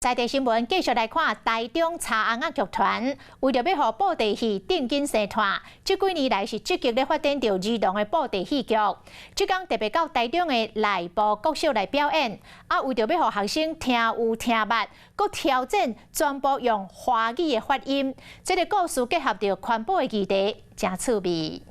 在地新聞繼續來看，台中柴尪仔劇團為著欲予布袋戲振興生湠，這幾年來是積極咧發展著兒童的布袋戲劇。這工特別到台中的內埔國小來表演，啊，為著欲予學生聽有聽捌，閣挑戰全部用華語的發音。這个故事結合著環保的議題，誠趣味。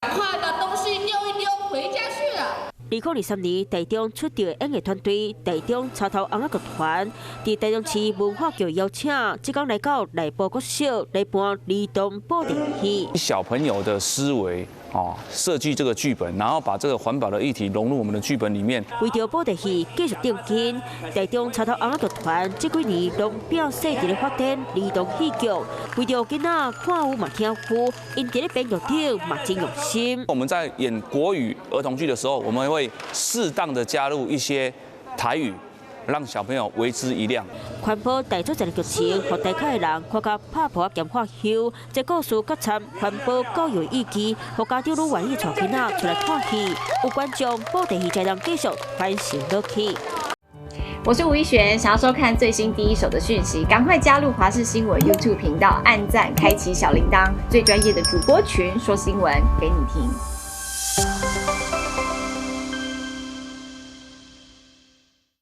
快把東西丟一丟，回家去了。2023年，台中出道演藝團隊台中柴頭尪仔劇團，佇台中市文化局邀請，這工來到內埔國小來搬兒童布袋戲。小朋友的思維哦，設計這個劇本，然後把這個環保的議題融入我們的劇本裡面。為著布袋戲繼續振興，台中柴頭尪仔劇團這幾年攏拼勢佇咧發展兒童戲劇，為著囡仔看有嘛聽有，𪜶佇咧編劇頂嘛真用心。我們在演國語兒童劇的時候，我們會適當的加入一些台語，讓小朋友為之一亮。環保大作戰的劇情，予大塊的人看甲拍噗仔兼發搝。這故事閣摻環保教育意義，予家長攏願意帶囡仔出來看戲。有觀眾布袋戲才能繼續傳承落去。我是吳一璇，想要收看最新第一手的訊息，趕快加入華視新聞 YouTube 頻道，按讚，開啟小鈴鐺，最專業的主播群說新聞給你聽。